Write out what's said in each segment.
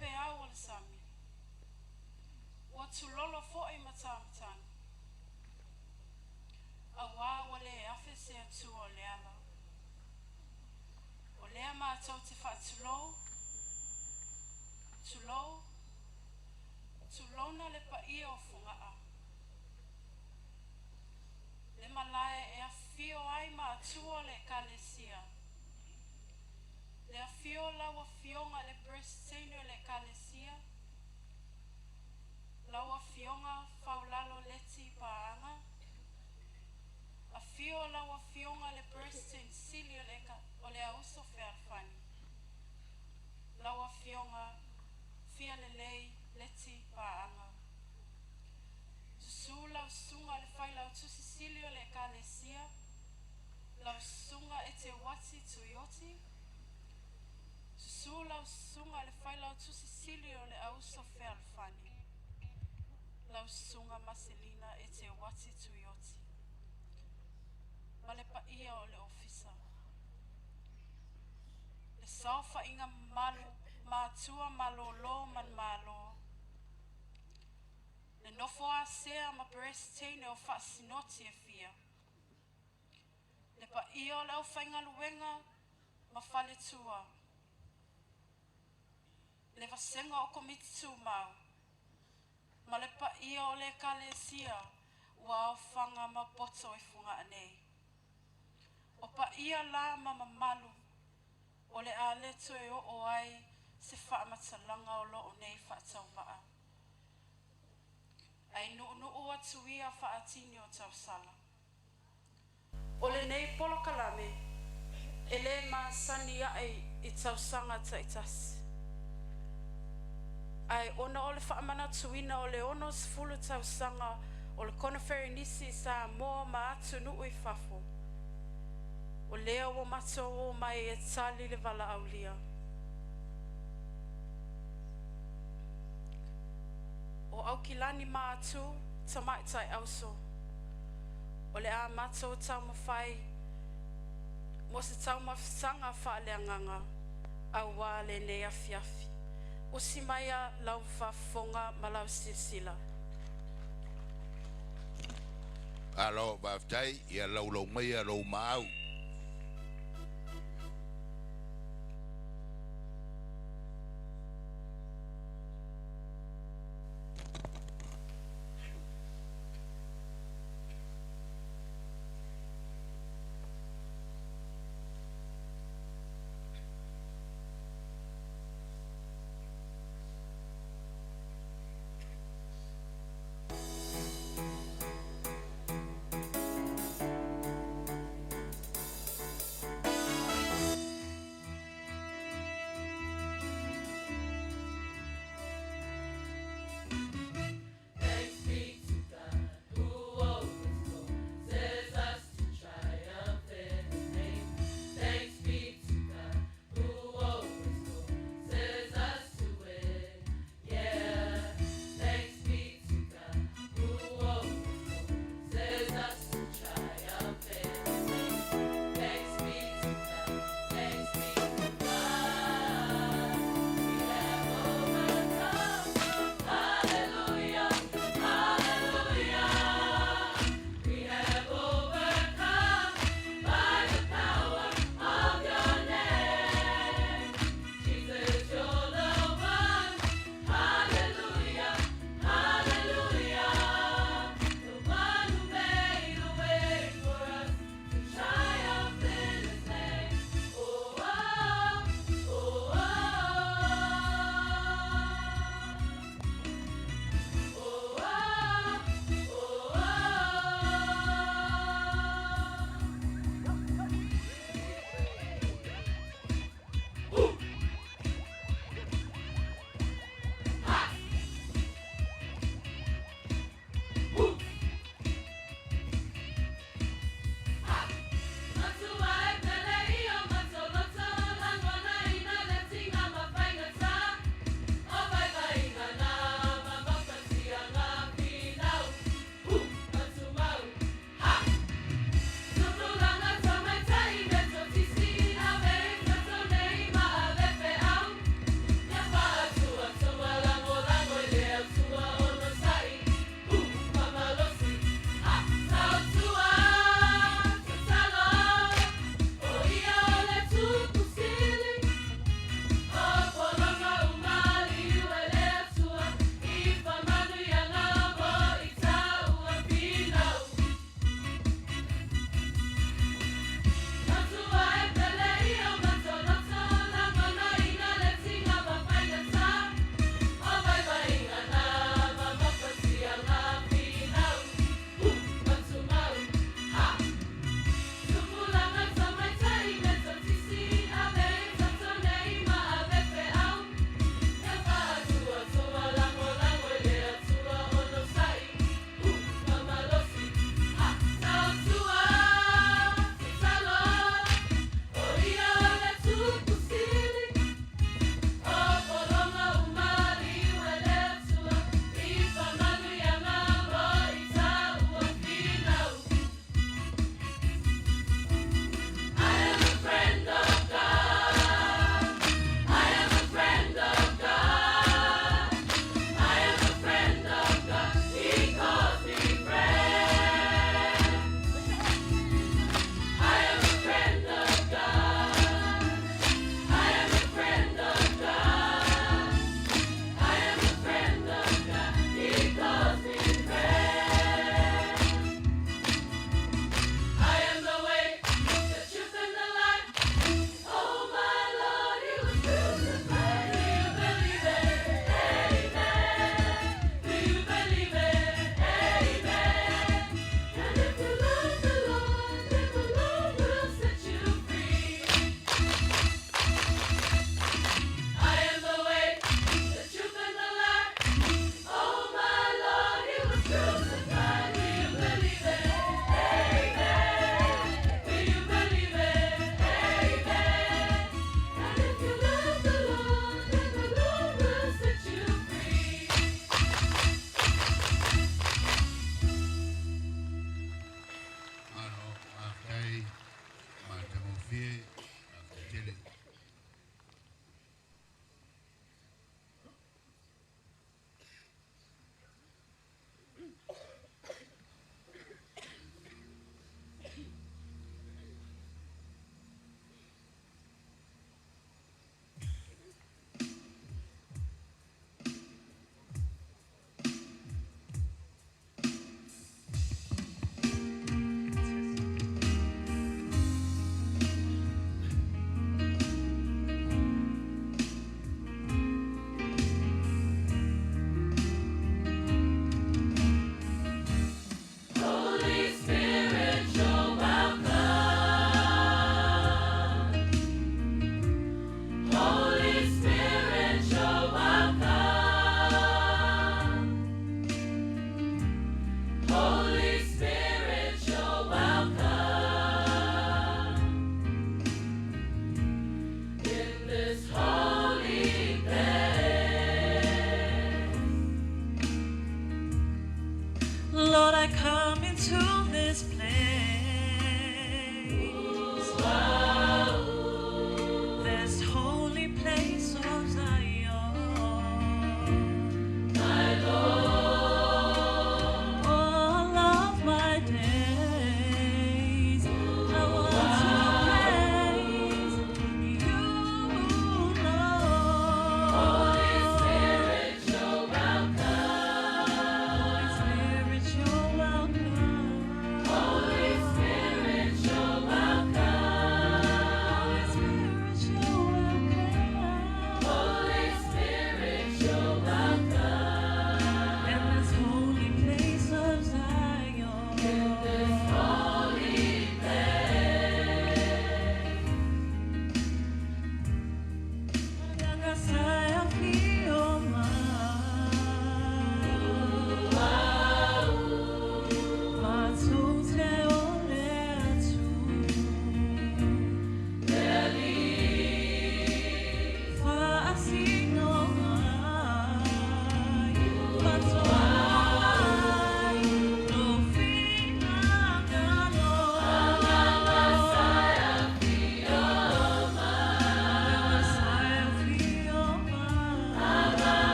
peau o le sami, ua tulolo foi matamatagi, auā ua le afe se Atua o le ala. O lea matou te faatulou, tulou, tulouna le paia o Fogaa, le malae e afifio ai matua o le Ekalesia, le afio o lau Afioga i le Peresetene o le Ekalesia, lau Afioga Faulalo Leti Paaga, afio lau Afioga i le Peresetene Sili o le Auuso Fealofani, lau Afioga Fialelei Leti Paaga. Susu lau Susuga i le Failautusi Sili o le Ekalesia, lau Susuga Eteuati Tuioti, susu lau Susuga i le Failautusi Sili o le Auuso Fealofani, lau Susuga Maselina Eteuati Tuioti ma le paia o le Ofisa. Le saofaiga mamalu a Matua malolo manumalo, le nofo a sea ma Peresetene o Faasinoti e fia, le paia o le aufaigaluega ma faletua, le vasega o Komiti Tumau ma le paia o le Ekalesia ua aofaga ma poto i Fogaa nei. O paia la ma mamalu o le a le toe oo ai se faamatalaga o lou nei faatauvaa ae nuunuu atu ia faa-tini o tausala. O lenei polokalame e le masani ae i tausaga taitasi, ae ona o le faamanatuina o le 60 tausaga o le Koneferenisi i Samoa ma atunuu i fafo, o lea ua matou omai e tali le valaaulia. O Aukilani Maatu Tamaitai Auso, o le a matou taumafai mo se taumafataga faaleagaga auā lenei afiafi. Usi maia lau faafofoga ma lau silasila. Malo faafetai, ia laulau maia lou maau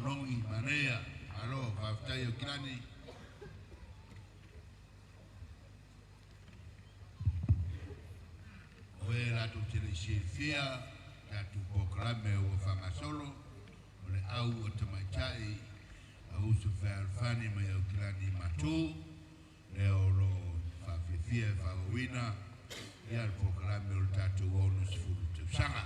Manogi, manaia, malo, faafetai Aukilani. O e latou te le i silafia tatou polokalame ua faagasolo, o le Au o Tamaitai a Uso Fealofani mai Aukilani Matu, lea o lo o faafiafia e faaauauina ia le polokalame o le tatou 60 tausaga.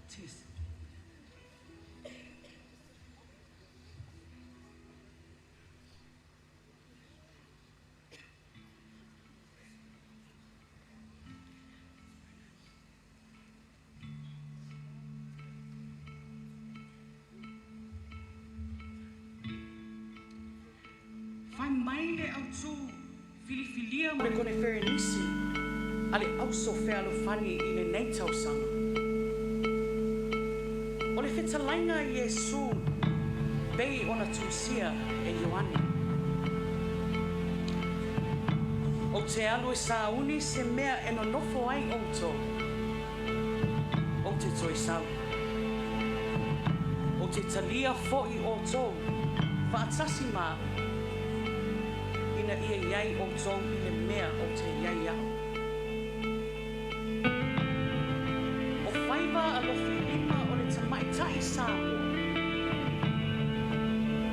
Test. Fai mai le autū filifilia mo le koneferenisi a le Auso Fealofani i lenei tausaga. O le fetalaiga a Iesu pei ona tusia e Ioane. Ou te alu e sauni se mea e nonofo ai outou. Ou te toe sau. Ou te talia fo'i outou faatasi ma a'u, ina ia i ai outou i le mea ou te i ai a'u. O faiva alofilima o le tamaitai Samoa,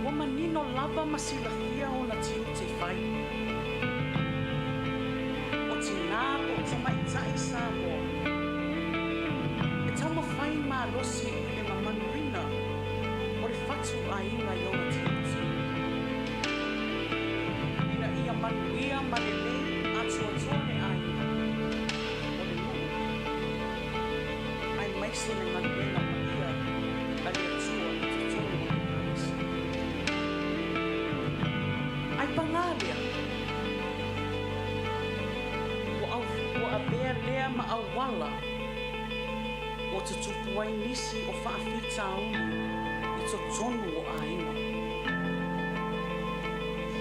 ua manino lava ma silafia ona tiute fai. O tinā po o tamaitai Samoa, e taumafai malosi i le mamaluina o le fatu aiga i ona tiute, ina ia manuia ma lelei atoatoa le aiga, o le nuu, aemaise le galuega paia a le Atua i totonu o le Ekalesia. Ai pagā lea, ua, ua avea lea ma auala ua tutupu ai nisi o faafitauli i totonu o aiga.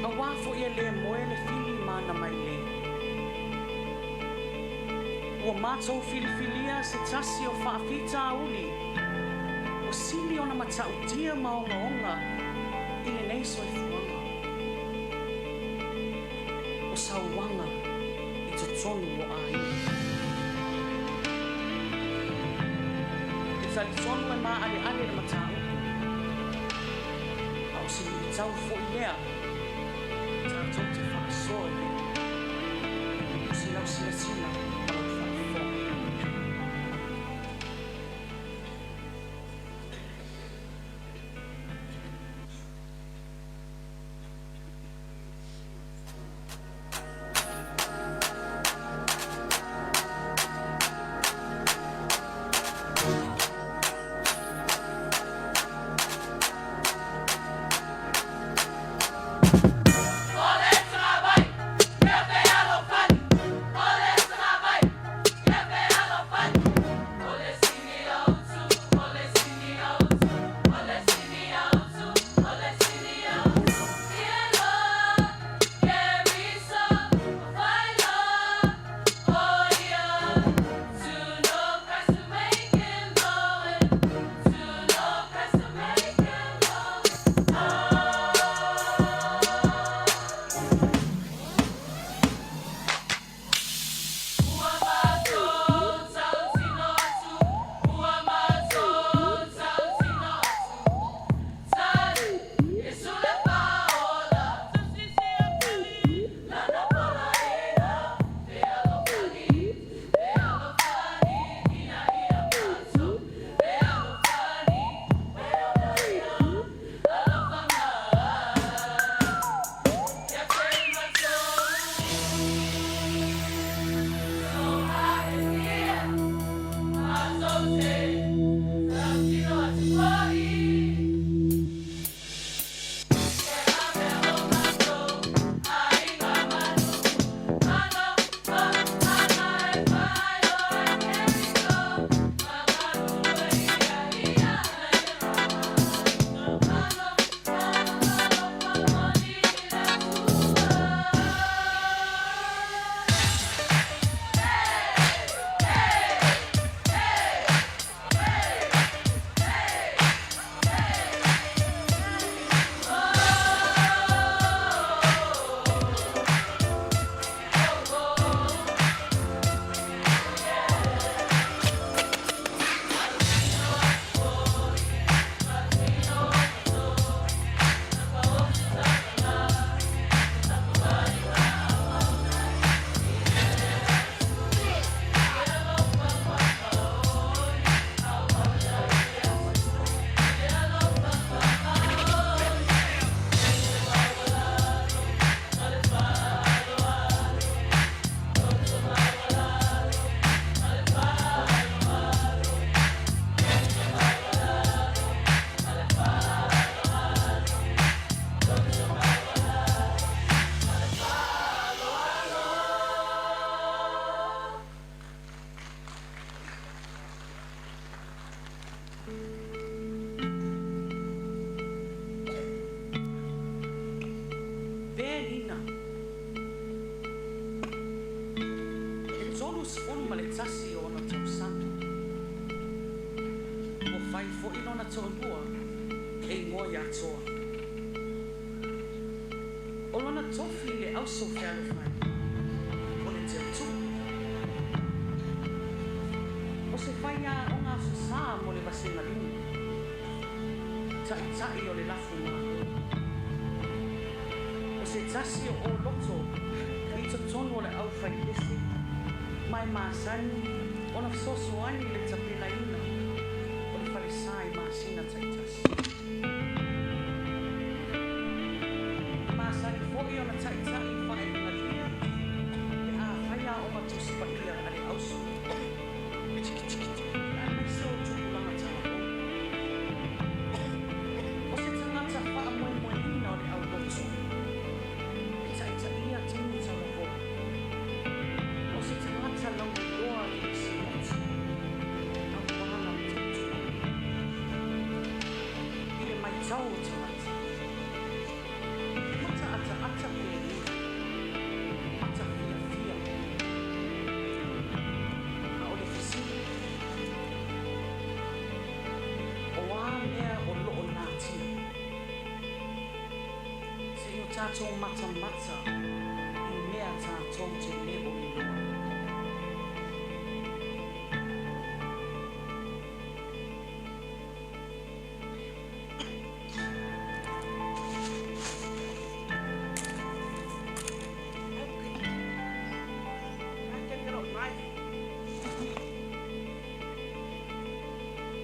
Auā foi e lē moe le fili ma ana mailei. Ua matou filifilia se tasi o faafitauli ua sili ona matautia ma ogaoga i lenei soifuaga, o sauaga i totonu o aiga. E talitonu e maaleale le mataupu, a o se luitau foi lea tatou te faasoa i ai. O si lau silasila ma lau faafofoga. 31 o ona tausaga. Ua fai fo'i lona to'alua e igoa ia Toa. O lona tofi i le auso fealofani, o le teutupe. O se faiaoga aso Sā mo le vasega lima, ta'ita'i o le lafu malo. O se tasi o oloto i totonu o le aufaipese, ma e masani ona fesoasoani i le tapenaina o le falesā i masina ta'itasi. E masani fo'i ona ta'ita'i i faaiugalia pe afai aoga Tusi Pa'ia a le auso, aemaise o tupulaga talavou. O se tagata fa'amoemoeina o le aulotu e ta'ita'ia taimi talavou. O se tagata lauiloa i le sinoti auā lana tautua. I le maitau o tagata, e mata ata'ata penei, mata fiafia. A o le fesili, o a mea o lo'o natia? Se'i o tatou matamata i mea tatou te lē o iloa. Live.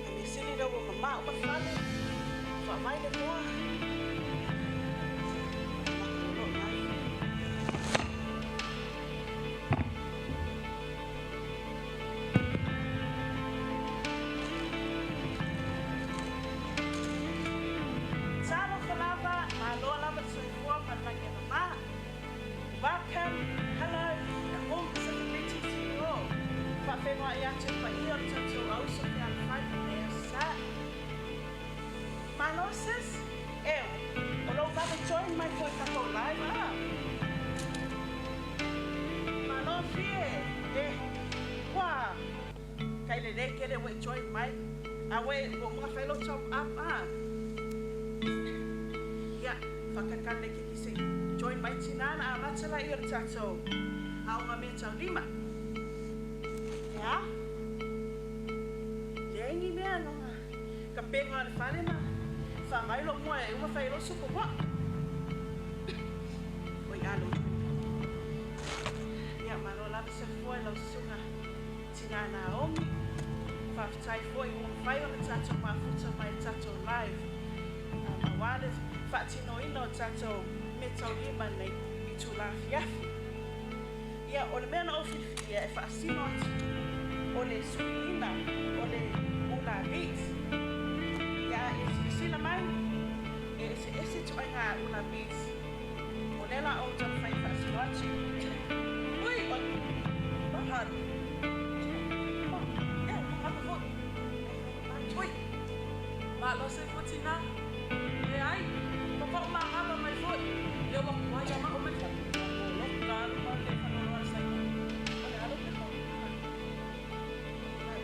A me sili lea ua mamā uma le fale, faavai le moa. Maka o loo live. Talofa lava, malo lava le soifua ma le lagi e mamā. Welcome, hello, and warm Pacific greetings to you all. Faafegaoi atu i le paia o le tatou auso fealofani i lenei aso Sā. Malo sis, e o lou vave join mai foi tatou live ah. Malo fie, e ua kai lelei tele ua e join mai. A ua e ua uma ona fai lou top up ah. Ia, faakalikali le kiki se i join mai tinā ona amata laia o le tatou aoga meataulima. E a? Leai ni mea no ka pega o le fale ma whangai lo mua e uma whai lo supo hoa. Oi alo. Ia, malo lava soifua i lau susuga tinā Naomi. Faafetai foi ua mafai ona tatou mafuta mai le tatou live aua le faatinoina o tatou meataulima nei itula afiafi. Ia, o le mea na ou filifilia e faasino atu, o le suiina o le ula beads. Ia, a e silasila mai, e eseese ituaiga ula beads. O lea la ou taumafai e faasino atu. Ui! Mahalo. Ia, mahalo foi. Ui! Malo soifua tinā. Leai, ua paumagava mai foi. Lea ua kuai ia ma'o mai fale. Ua loka alu ma le faanoanoa le saina. O le alo pe kau.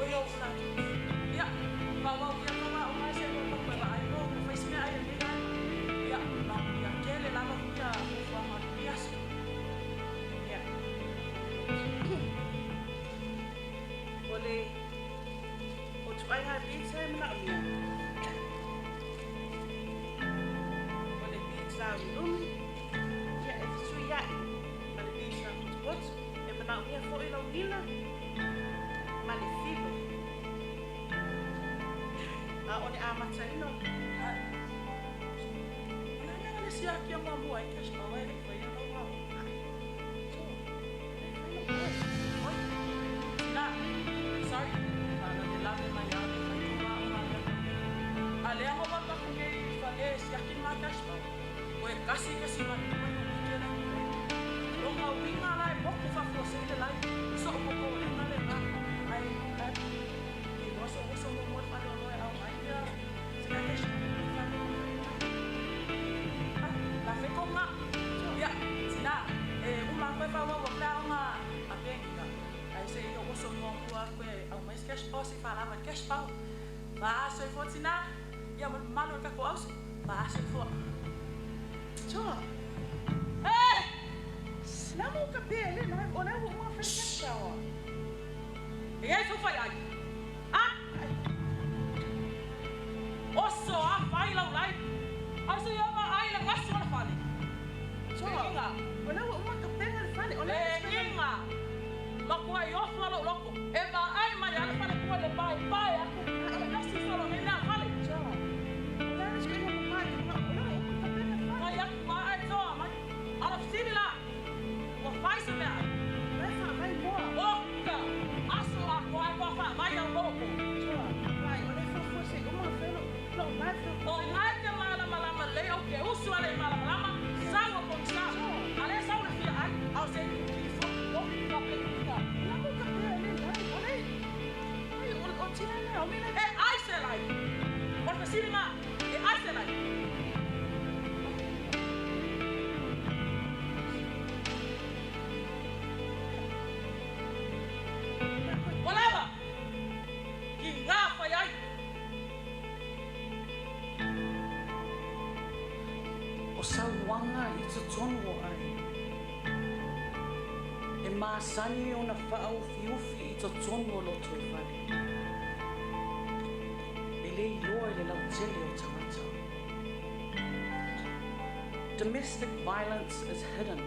Oi ou ula. Ia, faaauau ia tou aoga e se lua papu e vaai mo ma fai se meaai a lenei vaega. Ia, manuia tele lava ia fuafuaga o lenei aso. Ia. O le o ituaiga beads e manaomia. O le beads lauilumi, ia e fesuia'i ma le beads laupotopoto. E manaomia foi lau nila ma le filo. A o le amataina o Hai. O le a mea na le siakia muamua ai cash power e le i faia lau aoga? So, e le i fai lau cash. Oi, tina, sorry, faalavelave mai lava le fai tou aoga lea taulima. A lea na ou alu atu nei i fale e siaki le ma cash power, ua e 1.5 le pike la e totoe. Lona uiga la e motu faafuasei le live, o so'u popolega lena, ae ae iloa so'u oso muamua i le faleoloa e aoga ai ia se cash power. Ah, la fai kou ga. Ia, tina, e uma atu ai faaauau atu le aoga a Peggy. Ae se i Oso muamua aku e aumai se cash power se i faalava i le cash power. Faasoifua tinā, ia ma le mamalu o le tatou auso. Faasoifua. Toa. Eh! Nama o ka pea le na o lea ua uma fai cash power. E iai sou faiai. A! Oso a fai lau life. Ai se ia vaai le gasu o le fale. Toa. O lea ua uma ka pea le fale. O lea Le ngiga. Makuai ofu lou loto. E vaai mai lava le falekua i le paepae atu. O le gasi solo nei mea fale. Toa. O lea le sui mo mai. O lea ua uma ka pea le fale. Fai atu a e toa mai. A o le fesili la, ua fai se meaai? Vai faavai moa. Oka! Aso atoa e toa faavai au loko. Toa. Vai, o lea fuafua se i uma fai lou live lou. O lena e te malamalama lelei ou te usu ale i malamalama, sau o pogisa. A lea sau le fia ai, a o se i ifo, oka pe ina. O lea mo ka pea le live, o lea, ai, o tina lea, o mea E ai se live. O le fesili ma, e ai se live. Ua lava! Kiga fai ai. O sauaga i totonu o aiga. E masani ona faaufiufi i totonu o lotoifale. E le iloa i le lautele o tagata. Domestic violence is hidden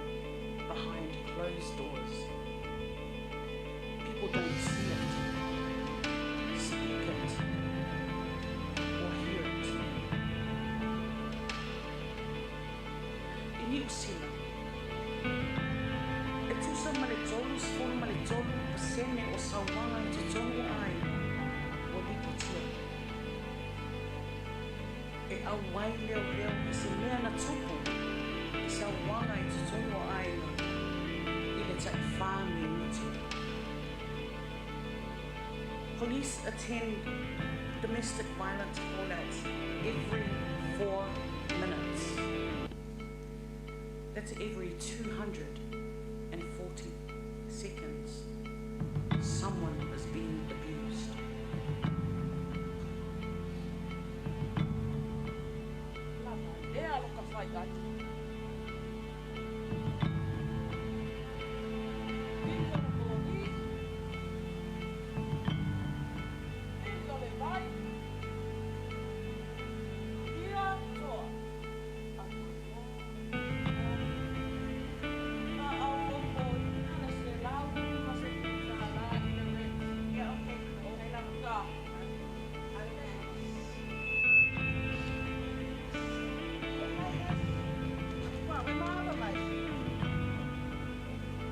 behind closed doors. People don't see it, speak it, or hear it. I Niu Sila, e tusa ma le 33% o sauaga i totonu o aiga ua lipotia. E auai leoleo i se mea na tupu i sauaga i totonu o aiga i le taʻiwhā minute. Police attend domestic violence callouts every 4 minutes. That's every 240 seconds someone is being abused. Lava lea lo ka faiai. Pili o le moli, pili o le vai, ia toa. Na aulokoina le $150 i le rent. Yeah, okay. O ka. Ua, we maava mai.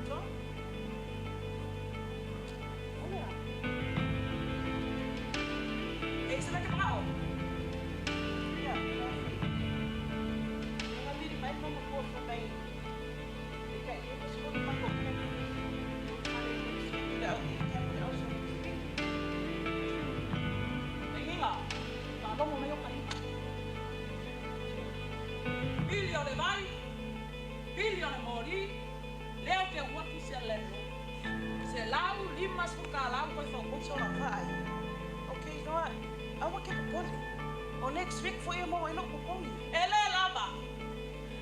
Toa? O lea. E se mea ke manao. Ia, e ngaviri mai mama kua fa mai. E ka i mas kona mako ke. Fale next week le au i kia mo le auso next week. E ngiga. Faalogo mai o kalima. Pili o le vai, pili o le moli, lea o te uaki se lelo. $150 koe whaukoto. Toa, vaai. Okay, noa, aua ke popole. O next week foi e mo ai lou popogi. E le lava.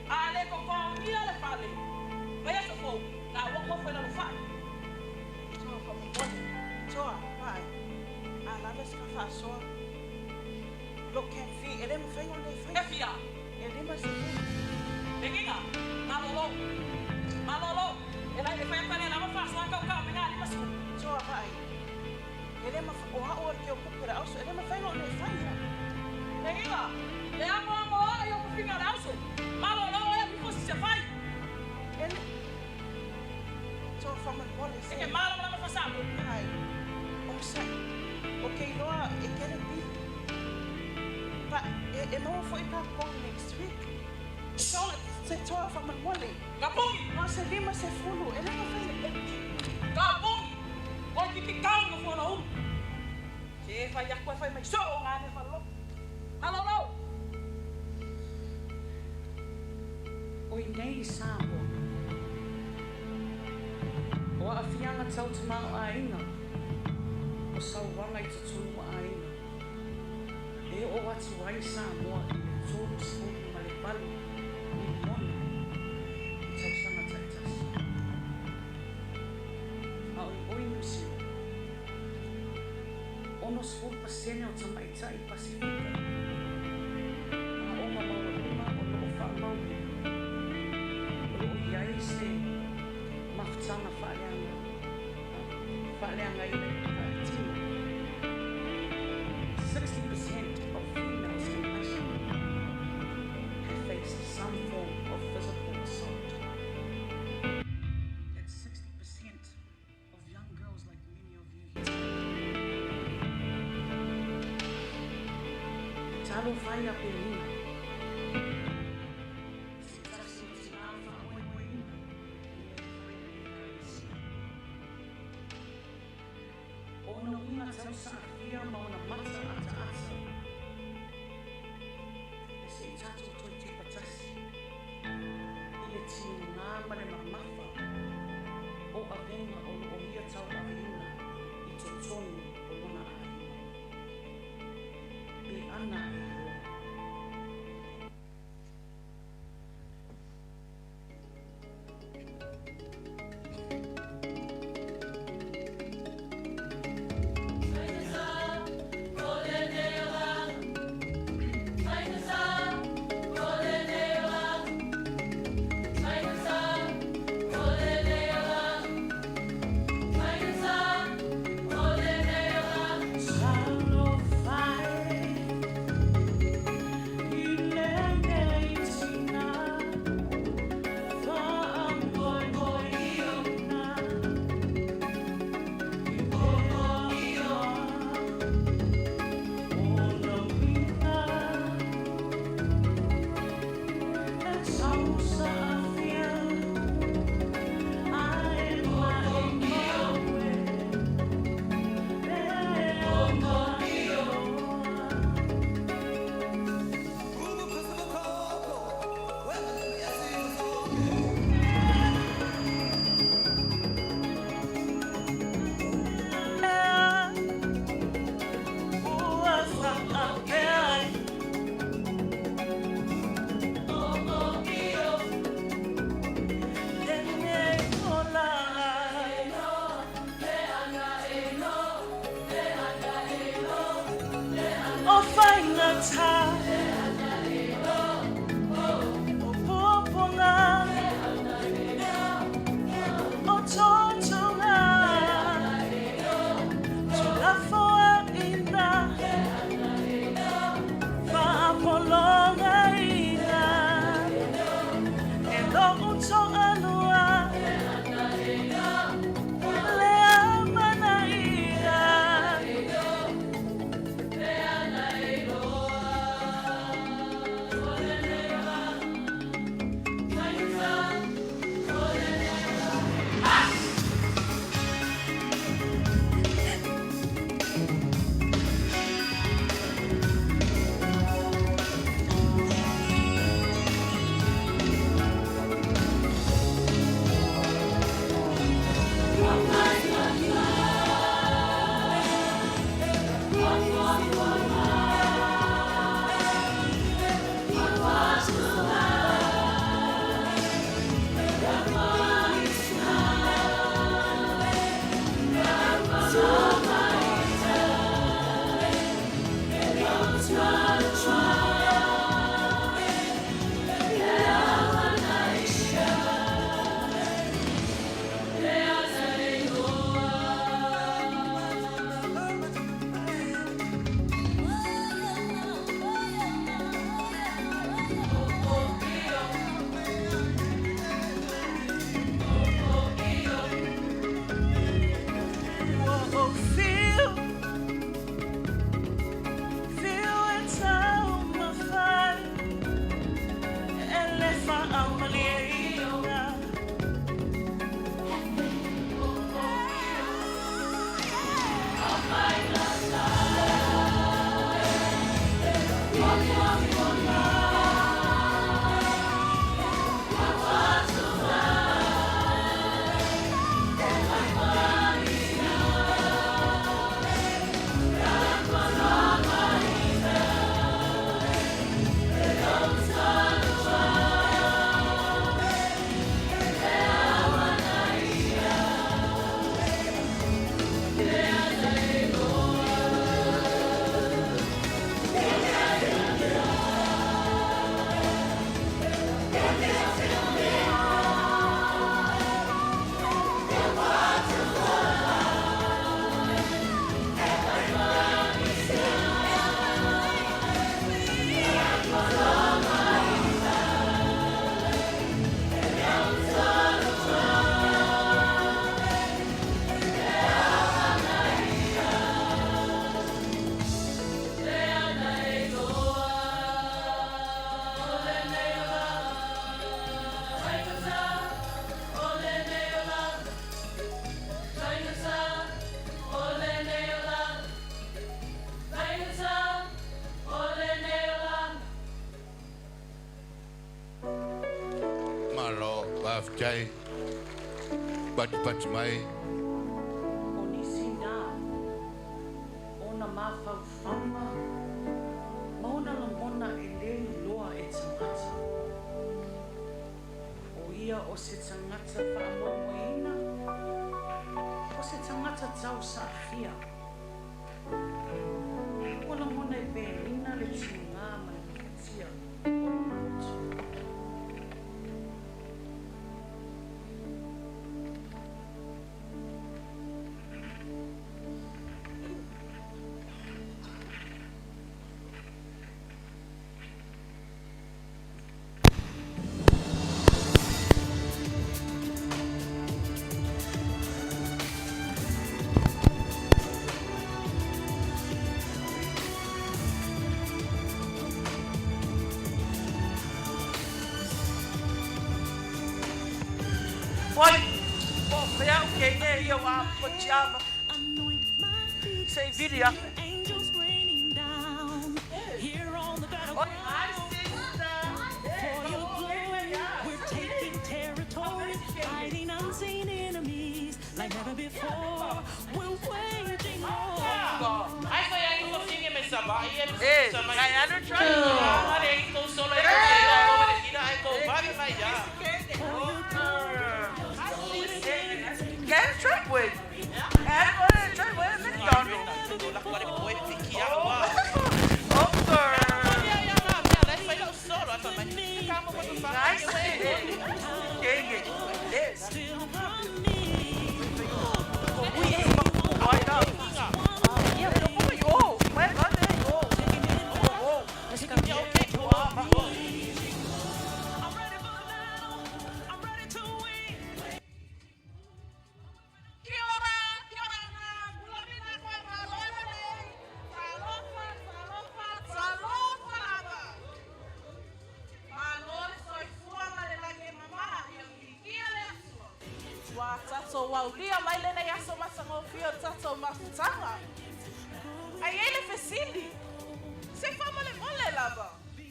A le kokongia le fale. Vai aso fou, na ua kofo e lalo whai. Toa, whamopole. Toa, vaai. A lava se ka whaasoa. Lo camp fee, e le mawhai o le E whai. fia, E 50. e ngiga, malolo. Malolo. E lai e whai apane lava whaasoa kau kau me ngā 50. Toa, vaai. E le mawhai, o hao o ke o kupu le auso, e le mawhai o le whai. E ngiga, le amo amo a i o kufinga le auso. Malolo e mifo si se whai. E le... Toa, whamopole E se. ke malama lama whasapo. Ai, o sai. O ke iloa e kere pili. Pa, e maua foi pa kongi next week. Toa, se toa whamopole. Ka pungi, No se 50, e le mawhai e... ka pungi. Oi ki ki kau nga fuana ulu. Se whai aku e whai mai so o ngā me whalolo. Malolo. O i nei Samoa. O aafiaga tau tamaoaiga O sauaga i totonu o aiga e oo atu ai Samoa i le 38 miliona i tausaga taitasi. A o i o i Niu Sila, 60% o tamaitai Pasifika aoga maualuga o loo faamauina o loo i ai se mafutaga faaleaga faaleagaina faaletino. 60% of females in high school have faced some form of physical assault. That's 60% of young girls like many of you here today. Talofa e ia Pelina. Se tasi o tinā faamoemoeina i mea e fai i le Ekalesia. O ona uiga tausaafia ma ona mata ataata, e se i tatou toe tepa tasi i le tiga ma le mamafa o avega o loo ia tauaveina i totonu o lona aiga. Pe ana e iloa. Talofa e i lenei tinā faamoemoeina i le Atua ona uiga e tausaafia ae maumau e pe ana iloa. Ua faapea ai. Lenei olaga. O faigata. O puapuaga. O tuatuga. Tuulafoaiga. Faapologaina. E lou toalua. Le amanaia. tamaitai patipati mai. O nisi na ona mafaufauga ma ona lagona e lē iloa e tagata. O ia o se tagata faamoemoeina, o se tagata tausaafia. Ua lagona e penina le tigā ma le mafatia o lona loto. Oi, po fea o ke ne ia wa po tiava. Se vili aku. Oi, hi sister. For your glory, we're taking territory, fighting unseen enemies like never before. We're waging war. Ai foi aí que eu me sabai Eh, ngai anu try. Ai ko solo e ko ko ai ko vai mai ya. For your glory, Can try wait. And what try wait a minute dono. La quale poi ti chiama. Over. Ya ya ma me la fai lo solo a mai. Kamo ko fa. Nice. Kenge. Yes. still from me. Ui, why not? Yeah, yo, wait, what? Yo. Oh, Let's go. Ya okay. I'm ready for the battle. I'm ready to win. Kia ora, kia ora ngā mulamina koe mā loe nei. Talofa, talofa, talofa lava. Malo le soifua ma le lagi e mamaha ia pilikia le atua. Ua tatou aulia mai lenei aso matagofie o tatou mafutaga. Ai ei le fesili. Se faamolemole lava.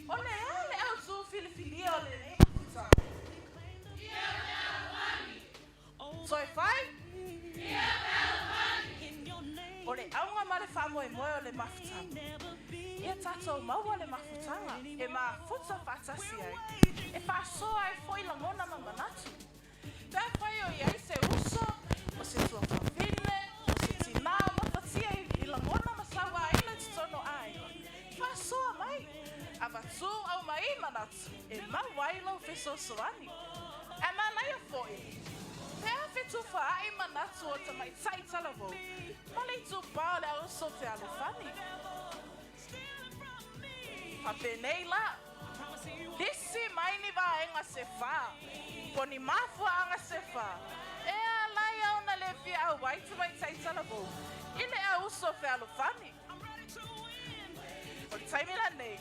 O le a le autū filifilia o lenei mafutaga? Toe fai? In your name, O le auga ma le faamoemoe o le mafutaga. never be. Ia tatou maua le mafutaga e mafuta faatasi ai. E faasoa ai foi lagona ma manatu. Pe afai o iai se uso, o se tuafafine, o se tinā o mafatia i lagona ma sauaina i totonu o aiga. Faasoa mai, avatū aumai manatu, e maua ai lau fesoasoani. Ae manaia foi, pe a fetufaai manatu o tamaitai talavou, ma le itupā o le auso fealofani. Faapenei la, lisi mai ni vaega se fā, po ni mafuaaga se fā, e ala ai ona lē fia auai tamaitai talavou, i le auso fealofani. O le taimi lenei,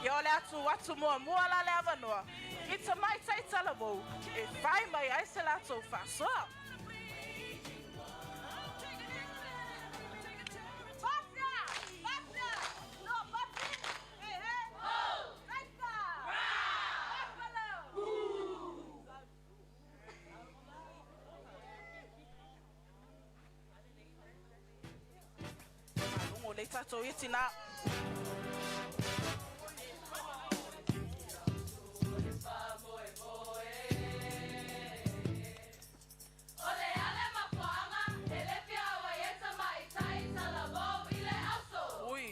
ia o le atu atu muamua la le avanoa, i tamaitai talavou, e fai mai ai se latou faasoa. Malogo le tatou i tina. O le ale mafuaga, e le fia auai e tamaitai talavou i le auso. Ui.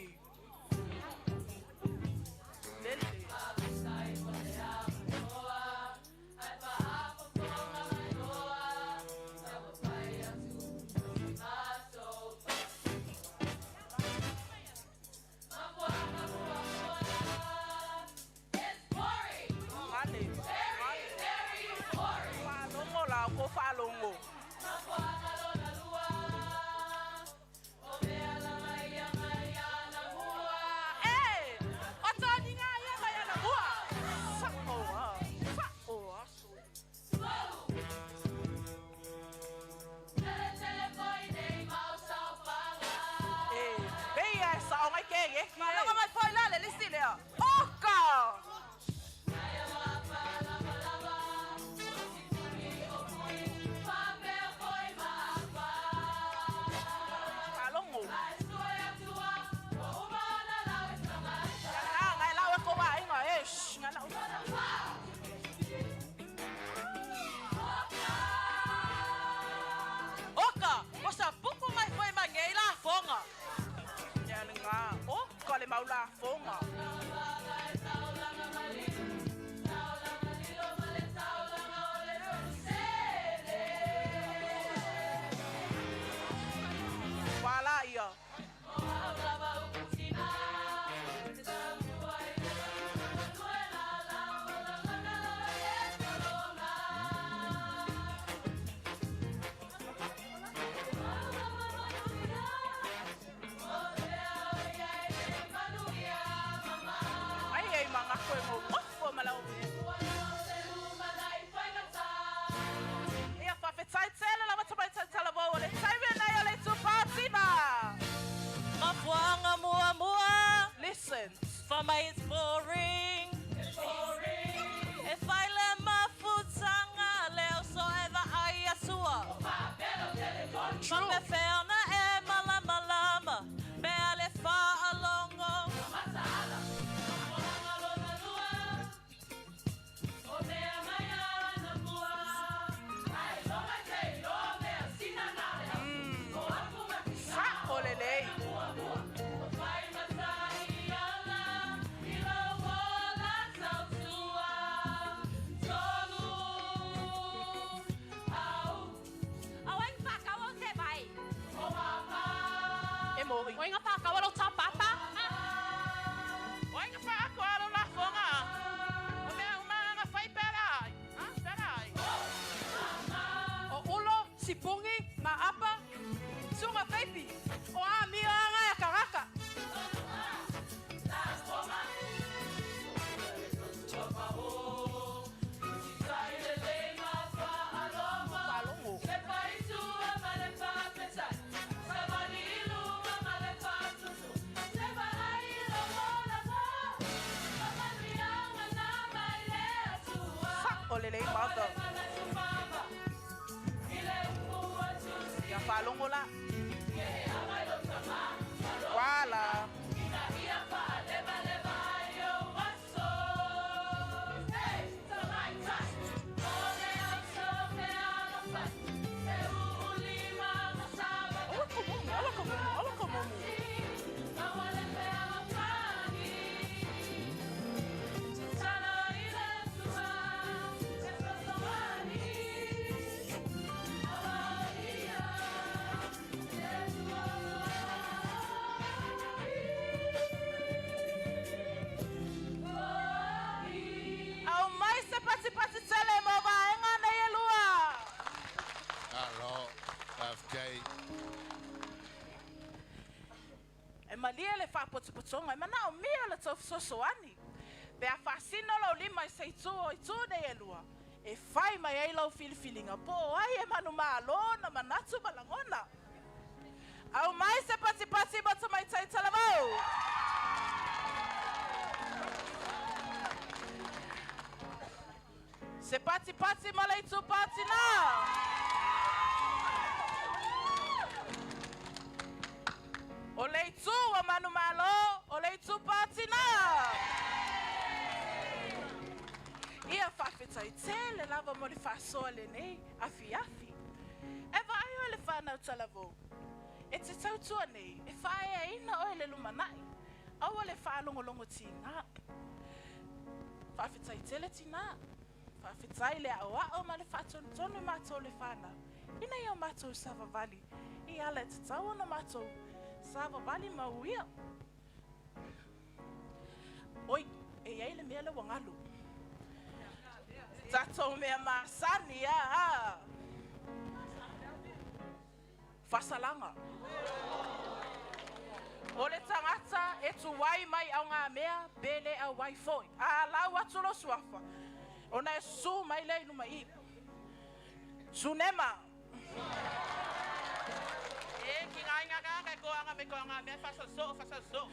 Lele. Faafetai mo le avanoa, ai faafofoga mai loa, taumafai atu se matou. Faapefea ona e malamalama pe a le faalogo. Sa'o lelei. E mo'i. O inga whakawa lo tā papa. O inga whakawa lo lafonga. O mea umanga whai pera ai. Ah, pera ai. O ulo, sipungi, maapa, sunga feipi. O a mio anga e karaka. Faalogo. Sa'o lelei mother. Ia faalogo la. Wala. Ala ka mumu, ala ka mumu, ala ka mumu. Au mai se patipati tele mo vaega nei e lua. Malo, faafetai. E malie le faapotopotoga e manaomia le tou fesoasoani. Pe a faasino lou lima i se itu o itu nei e lua, e fai mai ai lau filifiliga po o ai e manumālō na manatu ma lagona. Au mai se patipati mo tamaitai talavou. Se patipati ma le itupa tinā. O le itu o manumālō, o le itupa tinā. Ia faafetai tele lava mo le faasoa lenei afiafi. E vaai oe le whānau talavou. E te tautua nei, e faaeaina oe le lumanai. Aua le faalogologo tigā. Faafetai tele tinā. Faafetai le aoao ma le faatonutonu i matou le whānau. Ina ia o matou savavali. I ala e tatau ona matou savavali ma uia. Oi, e iai le mea lea ua galu. Tatou mea masani a a. Faasalaga. O le tagata e tuai mai augamea pe le auai foi. A lau atu lo suafa. Ona e susū mai lea i luma i. Sunema. E ki ngā inga ngā ngai ko anga me ko anga mea whasal so, whasal so.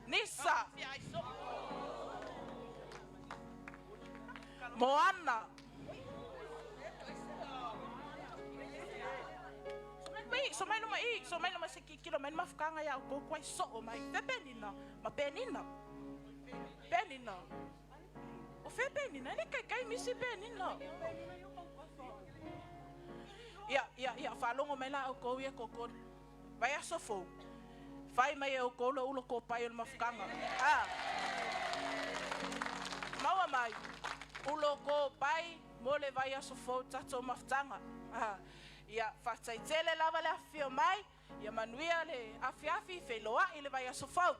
Nisa. Fia ai so. Moana. Mai, so mai luma i, so mai luma se kikilo mai mafukanga ia o koukou ai soo mai. Fe penina, ma penina. Penina. O fe penina, le kai kai misi penina. Ia, ia, ia, faalogo mai la oukou ia koko. Vai aso fou. Fai mai e oukou lo ulo ko pai o le mafukanga. Ah. Maua mai. Ulo ko pai mo le vai aso fou tatou mafutanga. Ah. Ia, faafetai tele lava le afifio mai. Ia manuia le afiafi feiloai le vai aso fou.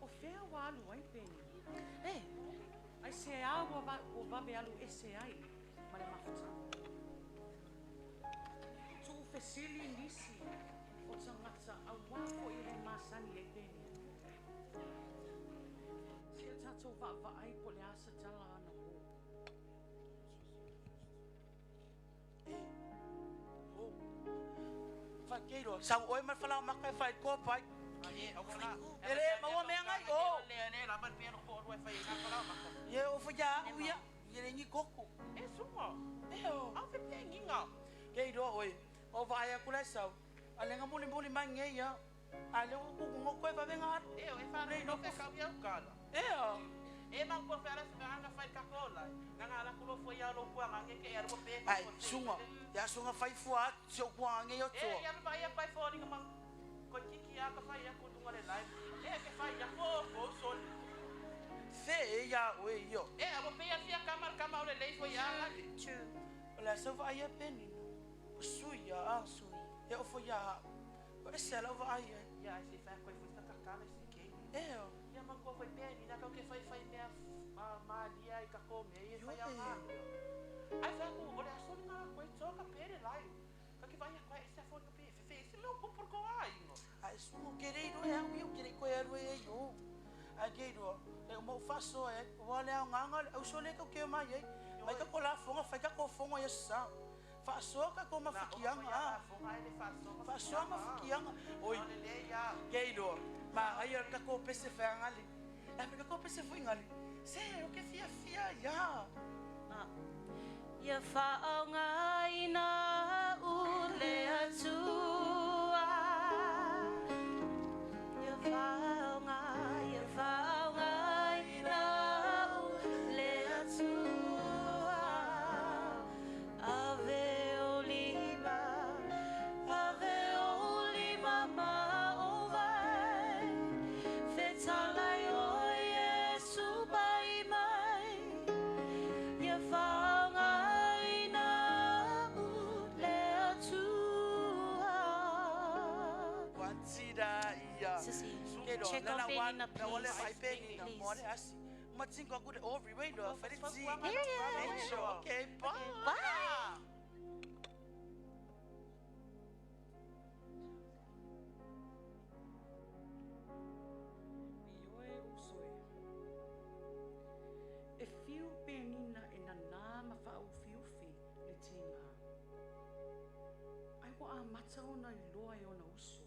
O fea ua alu ai Peni? E. Ai se a ua, va, ua vave alu ese ai ma le mafutaga. Tuu fesili nisi o tagata auā fo'i le masani ai Peni. Seia tatou vaavaai po o le a se tala ana uō. E, o. Whakeiro, sau oe ma whalau maka e whai ko pai. E le maua mea ngai o. Ye o wha ia u ia, ye le ngi koko. E sunga. E o. Au fe pe nginga. Ke iloa oe, o vaai atu la e sau, a le ga mulimuli mai nei ia. A le ua kuku koe vave ga alu. E o e fa Le no iloa fe po kau ia ukala. Ea. E mang ko fe ala se nga fai ka ko la. Nga nga la kulo fo ia lo kwa nga ke e ru pe Ai, sunga. Ya sunga fai fua atu si o kua ange yo E tua. ia ma ia pai fo ni mang ko kiki a ka fai ia ku lunga le lai. E ke fai ia ko ko sol. Fe e ia oe io. E a pe ia fia kama kama o le lei fo ia la. True. O le sau vaai ia penina. O sui ia a. Sui. E o fo ia ha. O e se lau vaai ai. Ia se fa ko fo ta ka ka se ke. Ea. Ia mang ko fo pe ni na ka ke fai fai mea ma ma lia i ka ko me e fai Ioe. a nga. Ai fa ku o le aso ni nga ko e toka pe le lai. Ka ke vai ko e se fo ni pe fe fe se lo ko por ko ai no. Ai sunga ke rei roe au iau ke rei koe aru e io. Ai ke roa. Le mo faso e. Wa le au nganga le au sole ka ke mai ai. Mai ka ko la fonga fai ka ko fonga ia sa. Faso ka ko mafikianga a. Faso mafikianga. Oi. Ke iloa. Ma ai ka ko pese whangali. E ka ko pese whangali. Se o ke fia fia ia. Ah. Ia whaongaina u le atua. Ia whaonga, ia whaongaina u le atua. Ave o lima, ave o lima ma o vai. Fetalai o Iesu pai mai. Ia whaongaina u le atua. Wantira ia. Sissy, Ke roa, check lana on wan- Penina, na wale please. fai Penina, Please. mo ale asi. Matingo aku de Aubrey, wait, no, fai ti. Yeah. Okay, bye. Bye. Ioe uso e. E fiu penina e nana ma whaaufiufi le tinga. Ai wa a mata ona i loa e ona uso.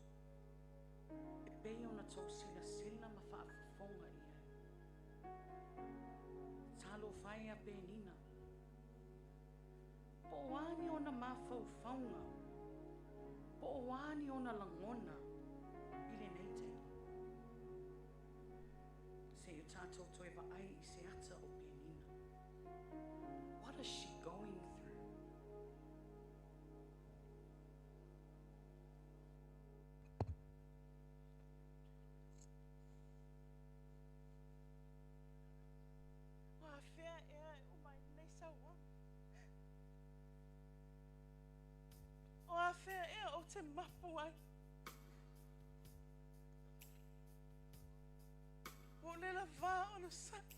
E pei ona tau sila sila ma whaafafonga ia. Talo whai a penina. Po o ani ona mawhaufaunga. Po o ani ona langona i le nei te. Se i tātou toe vaai i se ata o Penina. What is she going through? Ua fea ea e uma i nei sauaga. O a fea ea o te mapu ai. O le lavā o le saki.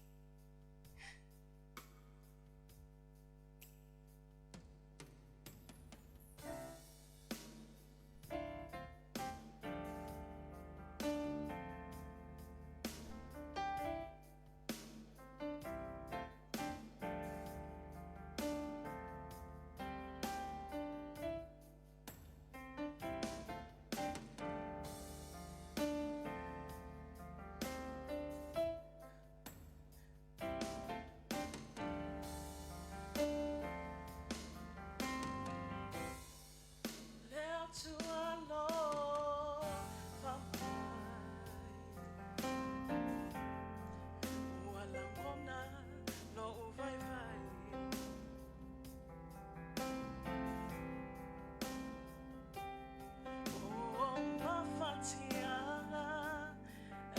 Le atua alofa mai. Ua lagona lou vaivai. O mafatiaga,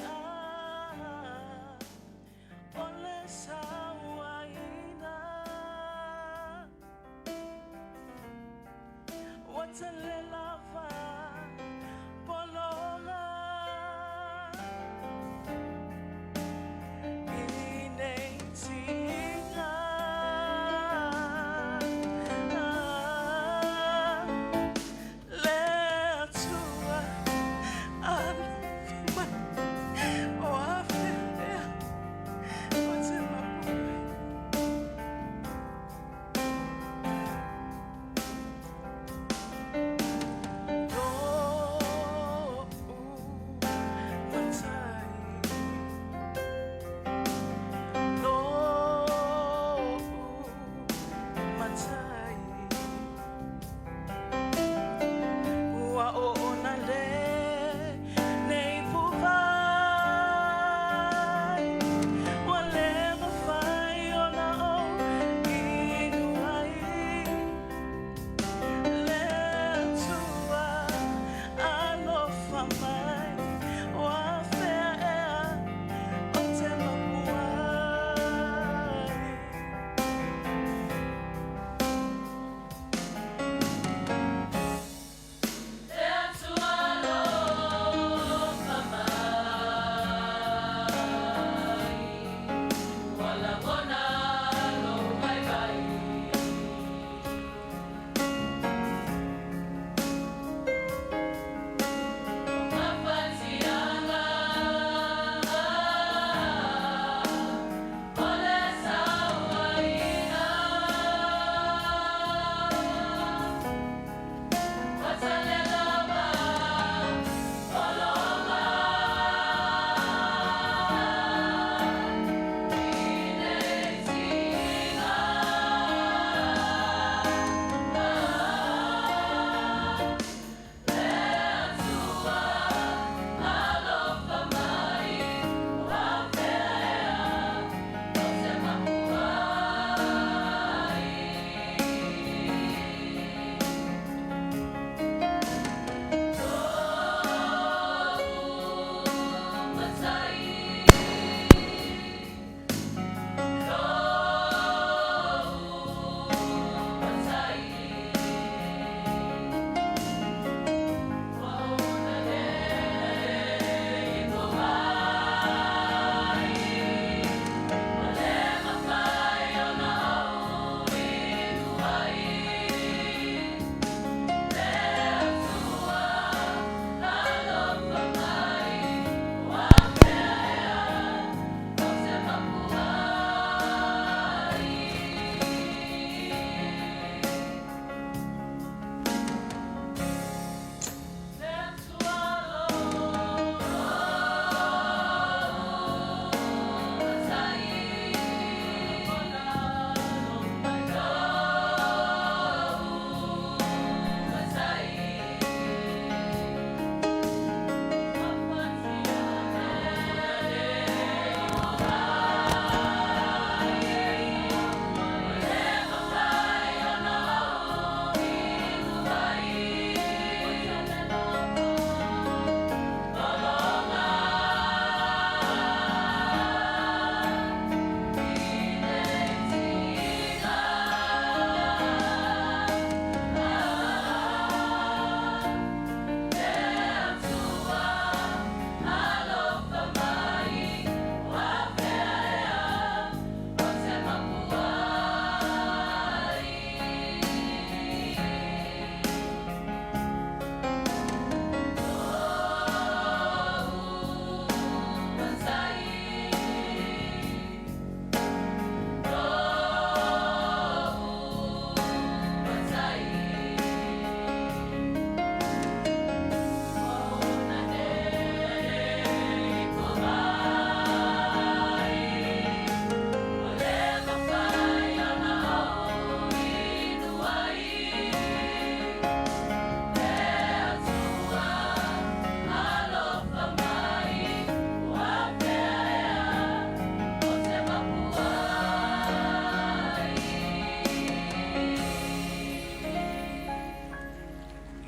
ah, o le sauaina. Ua tele lava pologa. I nei tiga. Ah, le Atua alofa mai. O a fea ea o te mapu ai.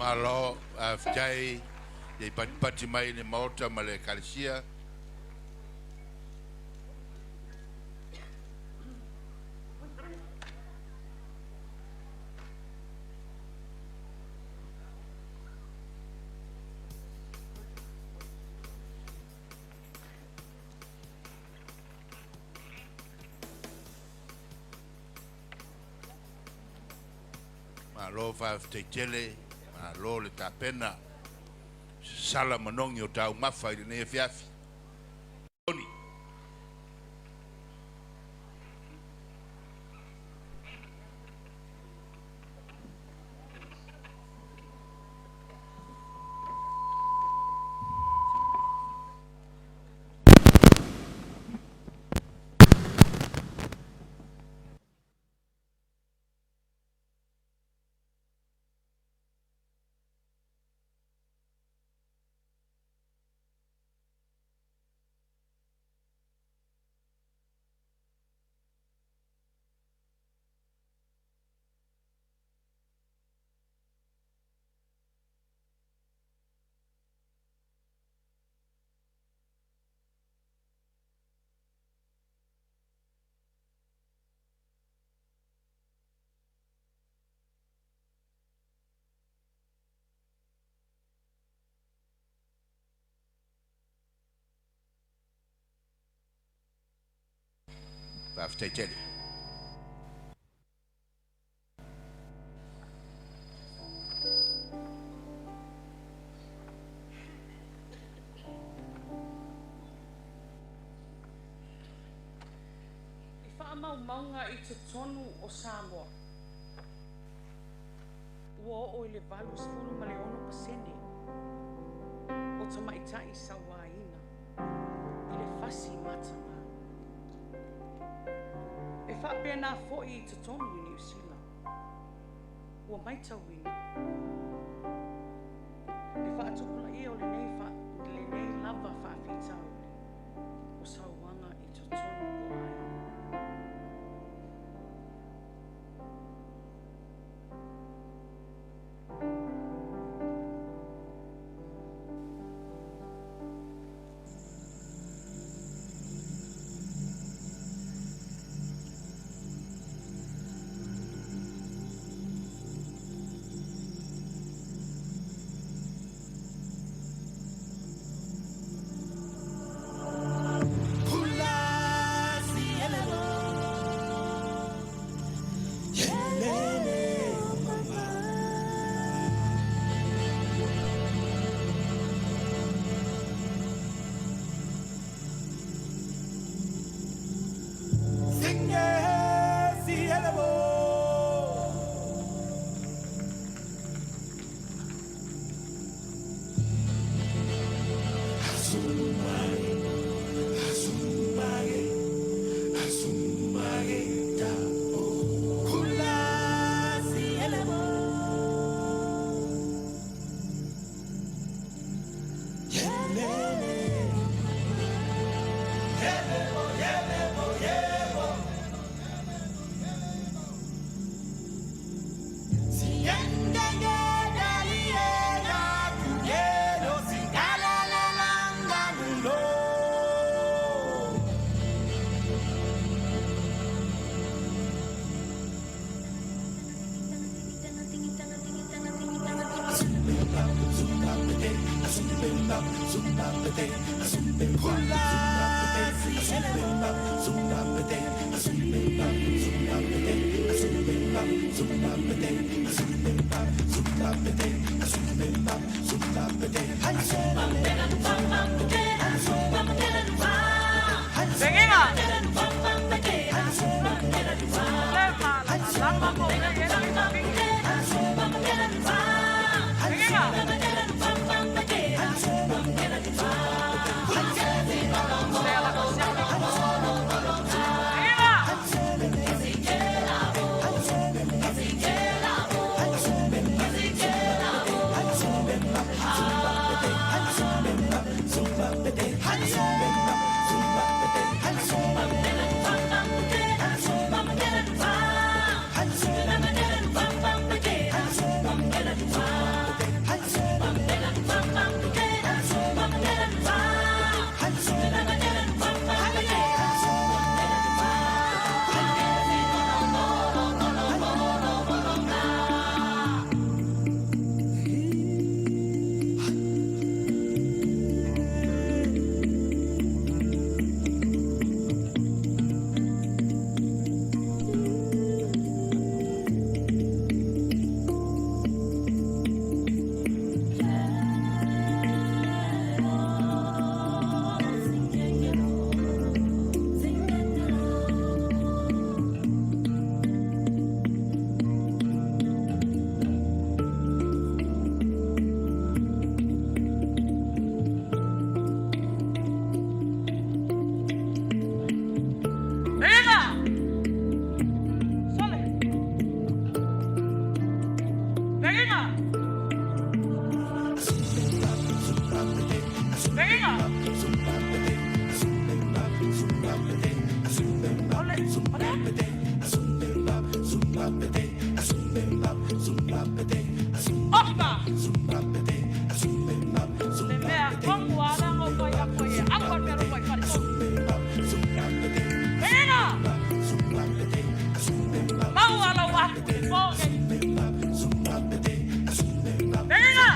Malo, faafetai i patipati mai i le Maota ma le Ekalesia. Malo faafetai tele, malo le tapena, sasala manogi o taumafa i lenei afiafi. Tony. Faafetai tele. I faamaumauga i totonu o Samoa, ua oo i le 86% o tamaitai sauaina i le fasi mataga. E faapena foi i totonu i Niu Sila, ua matauina le faatupulaia o lenei, fa, lenei lava faafitauli o sauaga i totonu o aiga. Opa! Le mea kongu a ala ngo fai a koe e au a mea roa i whare tonu. Pena! Mau ala o atu le pō nei. Pena!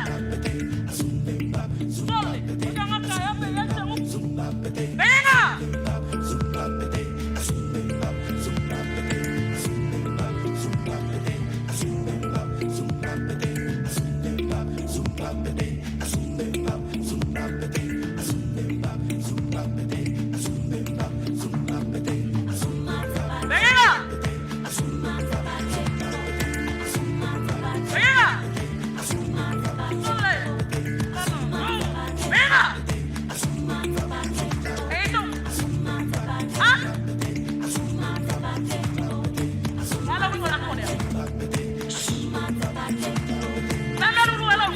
Sole, o tangata e ape i ai te upu. Pena! Pena! Pena! Sole! Pena! E tu! Ah! Ala wingo la kone. La la ruru e lau.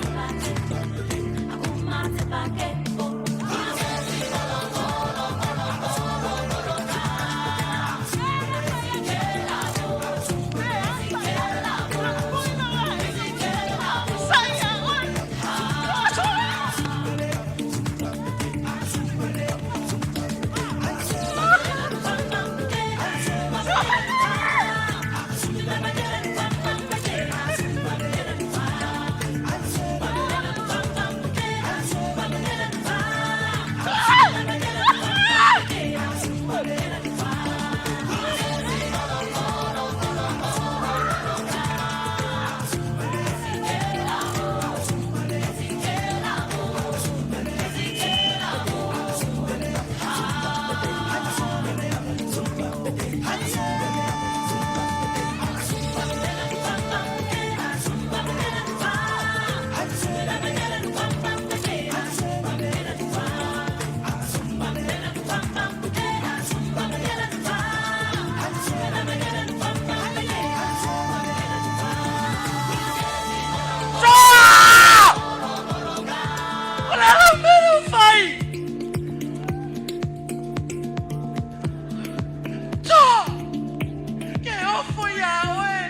O le ala mea o fai! Toa! Ke ofo iā oe!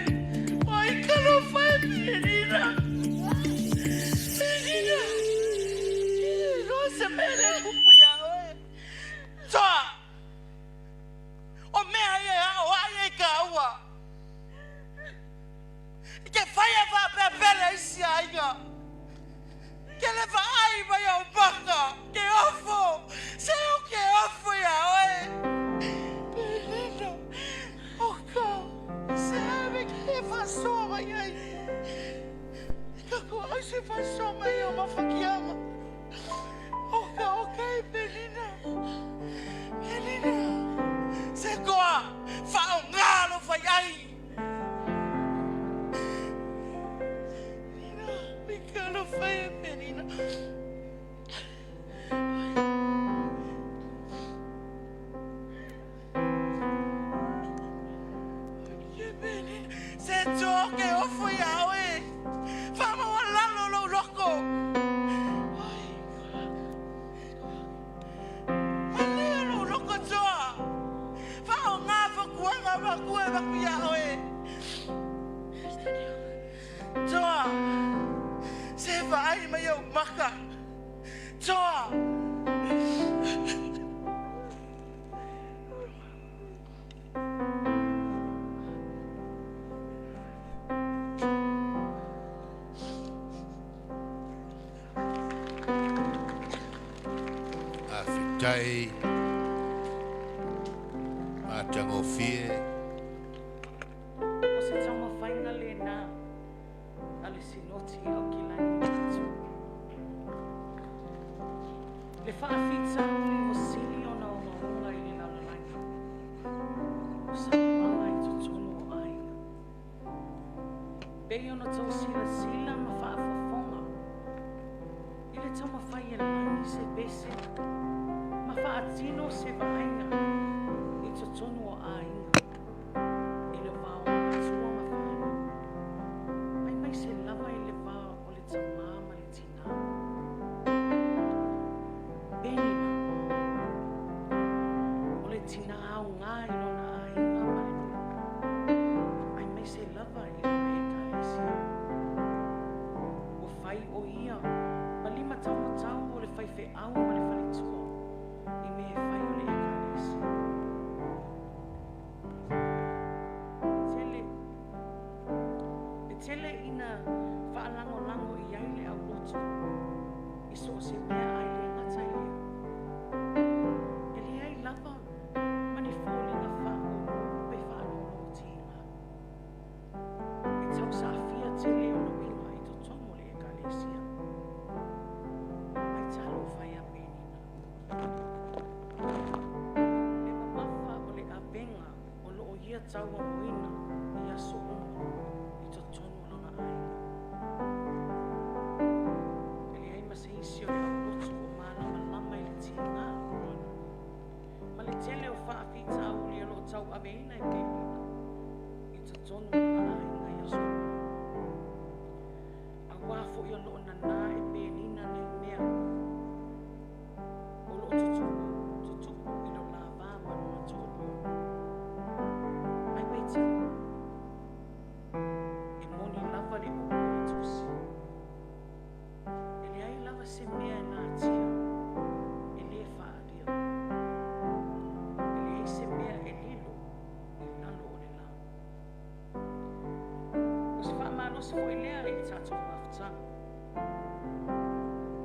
Ua i ka lofa e Penina! Penina! E le iloa se mea le kupu iā oe! Toa! O mea ia e aʻo ai e kāua. I ke whai a whāpea pele i si aiga. Ke le vaai mai au maka, ke ofo, se o ke ofo iā oe. Penina, o ka, se ave ke e whasoa mai ai. Ka ko au se whasoa mai o mawhakianga. O ka, o kai Penina. Penina, se koa, whao ngā lo whai ai. Penina, mi ka lo whai e Penina. Se toa ke ofo iā oe, whamaualalo lou loko. Malea lou loko toa, whaonga whakuanga makua e maku iā oe. Toa, se vaai mai au maka. Toa. Faafetai matagofie. O se taumafaiga lena a le Sinoti i Aukilani Matu. Le faafitauli ua sili ona ogaoga i le lalolagi, o sauaga i totonu o aiga. Pei ona tou silasila ma faafofoga i le taumafai e lagi se pese ma faatino se vaaiga i totonu o aiga i le va o matua ma fanau, aemaise lava i le va o le tamā ma le tinā. fai o ia ma limataumatau o le faifeau ma le faletua i mea e fai o le Ekalesia. Tele, e tele ina faalagolago i ai le aulotu i so o se mea ae le gata i lea. E leai lava ma ni foliga faamumu pe faaloalo tiga. E tausaafia tele ona uiga i totonu o le Ekalesia. Ai talofa ia Penina. Le mamafa o le avega o loo ia tauamoina i aso uma i totonu o lona aiga. E leai ma se isi o le aulotu o malamalama i le tiga ma le tele o faafitauli o loo tauaveina e Penina i totonu o lona aiga i aso uma. Auā foi o loo nanā e Penina nei mea o loo tutupu i lo la va ma lona toalua. Ai peitai, e moni lava le upu a le Tusi, E leai lava se mea e natia e lē faaalia, e leai se mea e lilo i lalo o le lā. O se faamalosi foi lea i le tatou mafutaga.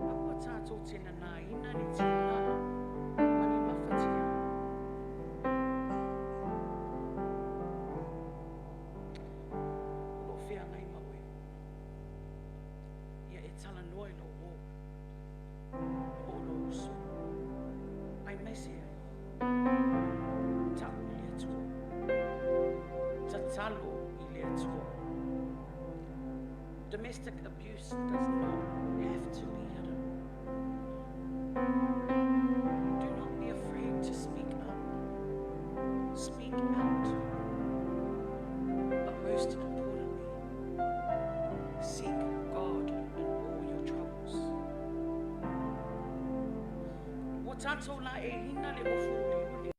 Aua tatou te nanāina ni tiga ma ni mafatiaga. O loo feagai ma oe. Ia e talanoa i lou uo po o lou uso, aemaise ai, tau i le Atua. Tatalo i le Atua. Domestic abuse does not have to be hidden. Do not be afraid to speak up. Speak out. But most importantly, seek God in all your troubles. Ua tatou laeiina le ofu uliuli.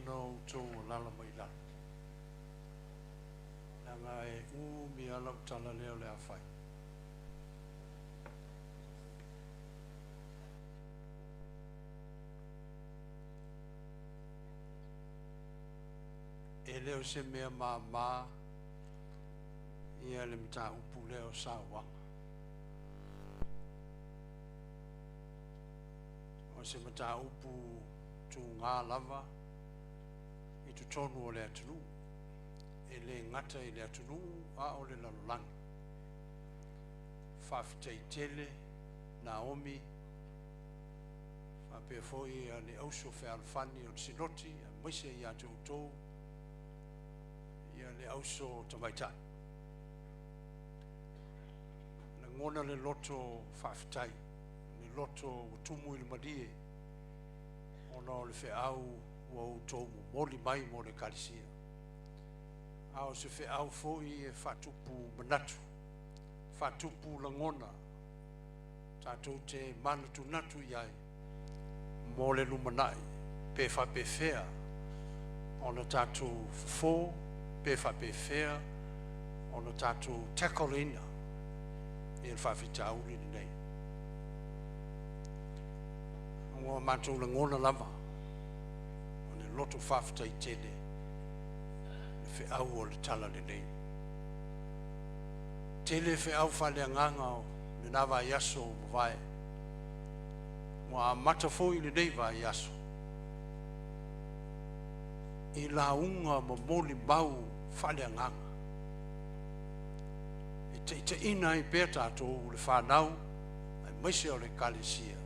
ona outou alala mai lalo, leaga e umi lava lau tala lea o le a fai. E le o se mea mama ia le mataupu lea o sauaga. O se mataupu tuga lava i totonu o le atunuu, e le gata i le atunuu a o le lalolagi. Faafetai tele Naomi faapea foi le auso fealofani o le Sinoti aemaise ia te outou le auso tamaitai. Lagona le loto faafetai, le loto ua tumu i le malie ona o le feau ua outou momoli mai mo le Ekalesia. A o se feau foi e faatupu manatu, faatupu lagona, tatou te manatunatu i ai mo le lumanai pe faapefea ona tatou fofo pe faapefea ona tatou tackle ina le faafitauli lenei. Ua matou lagona lava o le loto faafetai tele le feau o le talalelei. Tele feau faaleagaga o lena vaiaso ua mavae, ua amata foi lenei vaiaso i lauga ma molimau faaleagaga e taitaiina ai pea tatou le fanau aemaise o le Ekalesia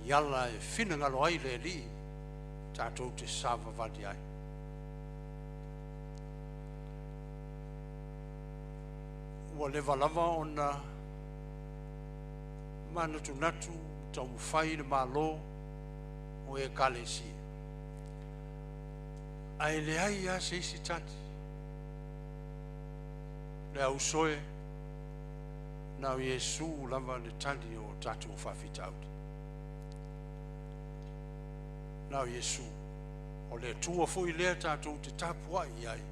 i ala e finagalo ai le Alii tatou te savavali ai. Ua leva lava ona manatunatu ma taumafai le Malo o Ekalesia, ae leai lava se isi tali. Le auso e, na o Iesu lava le tali o tatou faafitauli. Na o Iesu. O le Atua foi lea tatou te tapuai i ai,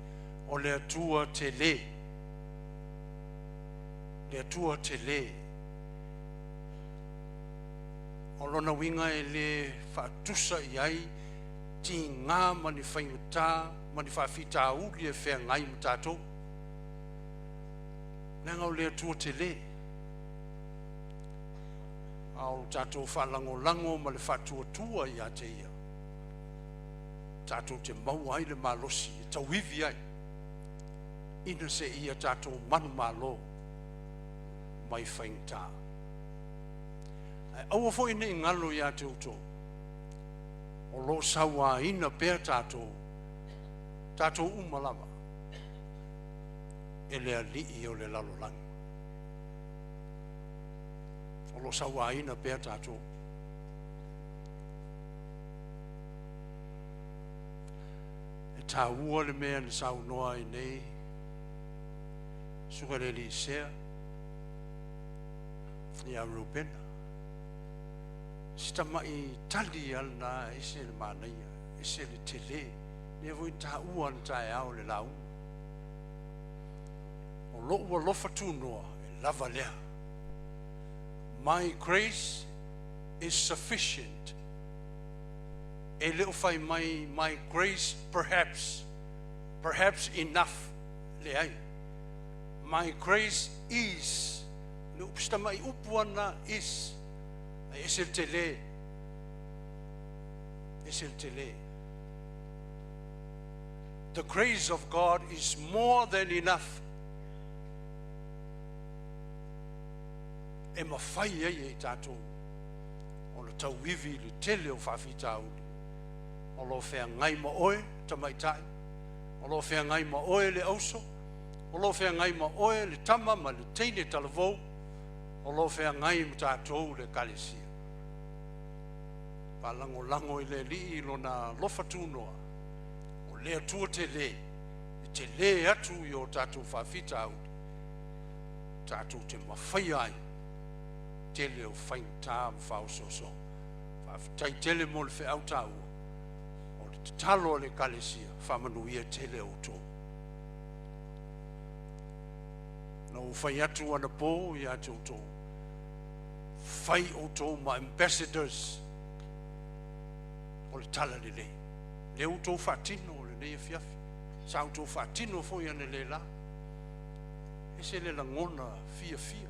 o le Atua tele. Le Atua tele. O lona uiga e le faatusa i ai tiga ma ni faigata ma ni faafitauli e feagai ma tatou, leaga o le Atua tele. A o tatou faalagolago ma le faatuatua ia te Ia, tatou te maua ai le malosi e tauivi ai ina seia tatou manumalo mai faigata. Ae aua foi ne i galo ia te outou, o lo o sauaina pea tatou, tatou uma lava, e le alii o le lalolagi. O lo o sauaina pea tatou. E taua le mea na saunoa ai nei Susuga i le alii Sea ia Reupena. Si tamai tali lava lena e ese le manaia, ese le tele. Lea foi na taua anataeao i le lauga. O lou alofa tunoa e lava lea. My grace is sufficient. E le o fai mai my grace perhaps, perhaps enough, leai. My grace is, le upu tamai upu ana is, ai ese le tele, ese le tele. The grace of God is more than enough. E mafai ai e i tatou ona tauivi i le tele o faafitauli o lo o feagai ma oe tamaitai, o lo o feagai ma oe le auso, o lo o feagai ma oe le tama ma le teine talavou, o lo o feagai ma tatou le Ekalesia. Faalagolago i le Alii i lona alofa tunoa, o le Atua tele, e tele atu i o tatou faafitauli, tatou te mafaia ai tele o faigata ma faaosoosoga. Faafetai tele mo le feau taua o le Tatalo a le Ekalesia, faamanuia tele outou. Na ou fai atu anapo ia te outou, fai outou ma ambassadors o le talalelei. Lea ua outou faatino i lenei afiafi, sa outou faatino foi analeila. E ese le lagona fiafia,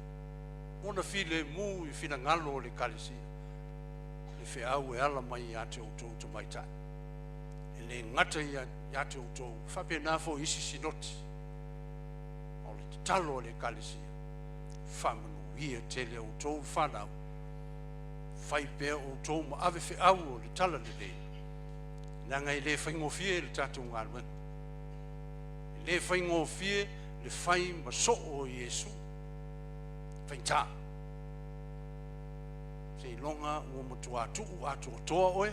lagona filemu i finagalo o le Ekalesia, le feau e ala mai ia te outou tamaitai. E le gata ia te outou, e faapena foi i isi sinoti. O le tatalo a le Ekalesia, faamanuia tele a outou fanau, fai pea outou ma ave feau o le talalelei, leaga e le faigofie le tatou galuega. E le faigofie le fai ma soo o Iesu, e faigata. Seiloga ua matua tuu atoatoa oe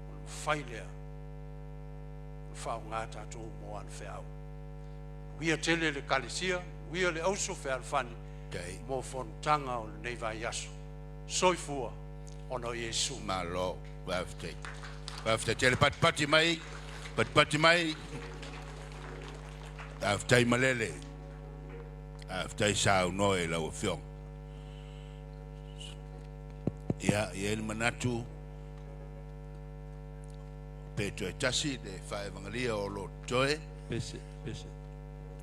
ona mafai lea ona faaaoga tatou mo ana feau. Manuia tele le Ekalesia, manuia le auso fealofani mo fonotaga o lenei vaiaso. Soifua ona o Iesu. Malo faafetai. Faafetai tele patipati mai, patipati mai. Faafetai malele. Faafetai saunoa i lau Afioga. Ia, e i ai le manatu pe toe tasi le faevagalia o lo o totoe. Pese, pese.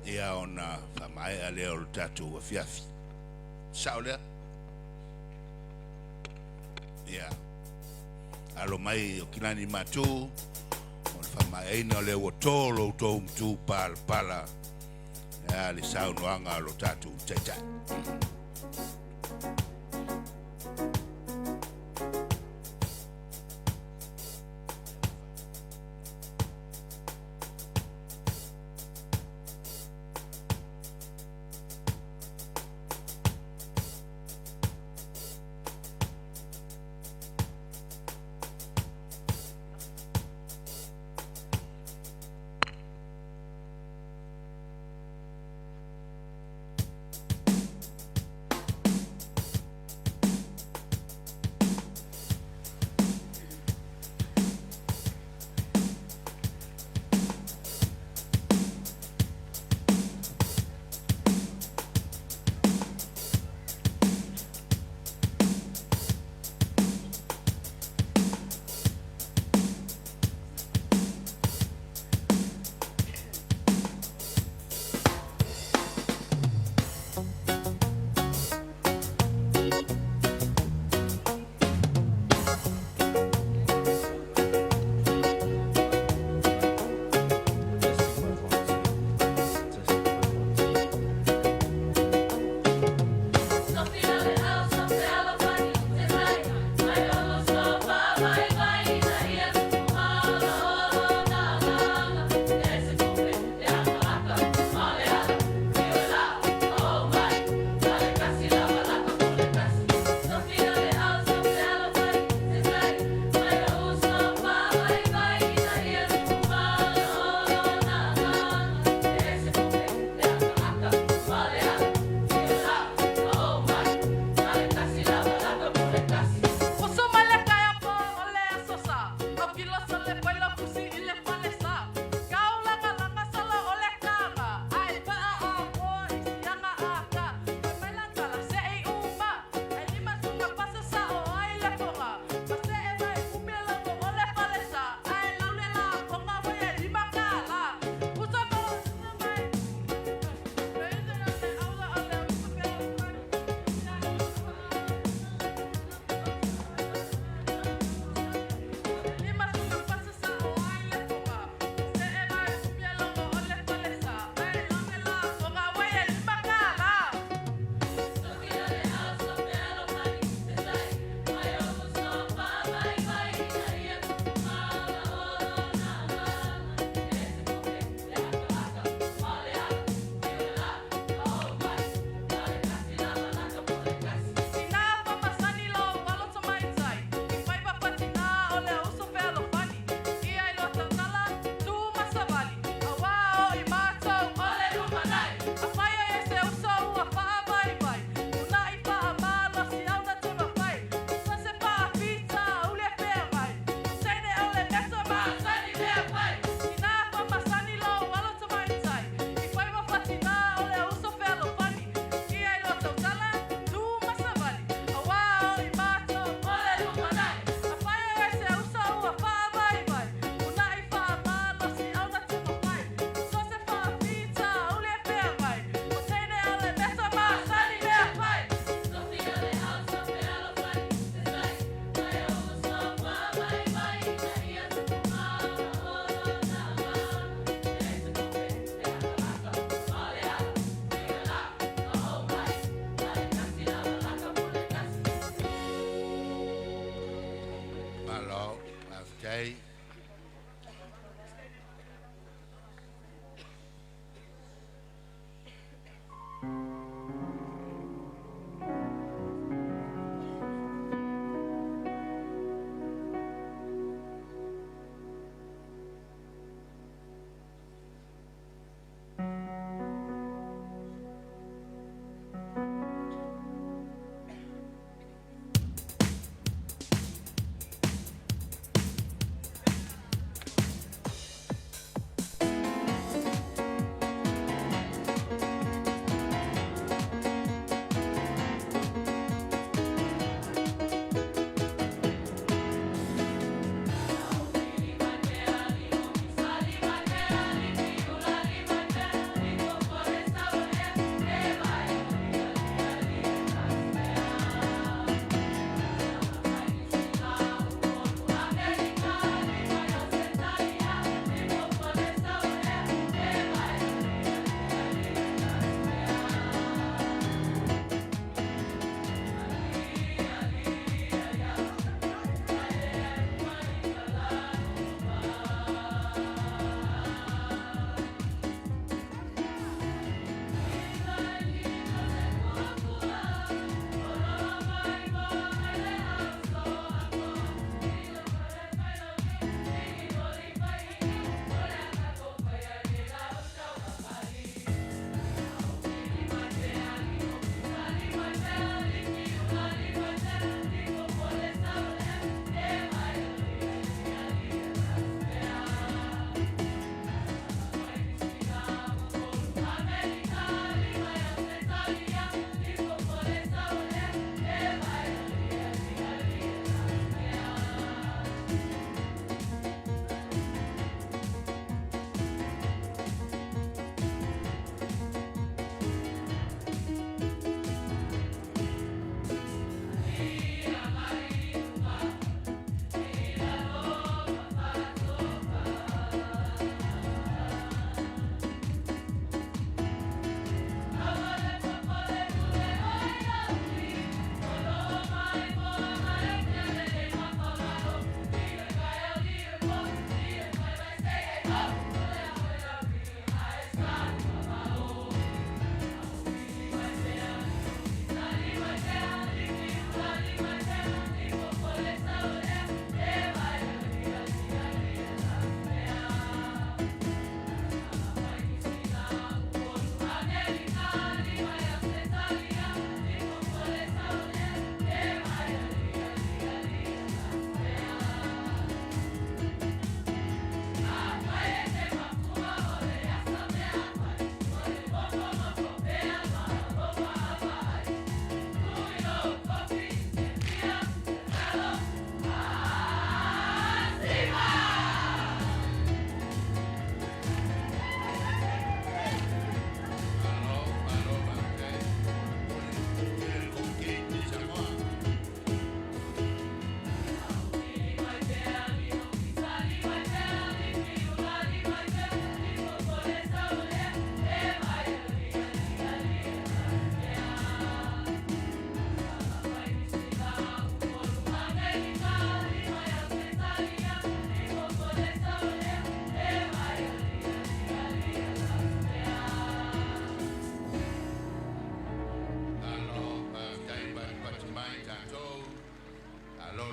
Ia ona faamaea lea o le tatou afiafi. Sao lea? Ia, alo mai o Kilani Matu, o le faamaeaina o lea ua to lo outou matupalapala e a le saunoaga a lo tatou taitai.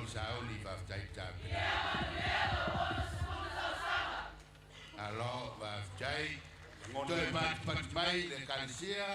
Malo le sauni, faafetai tapena. Malo faafetai. Toe patupatu mai le Ekalesia.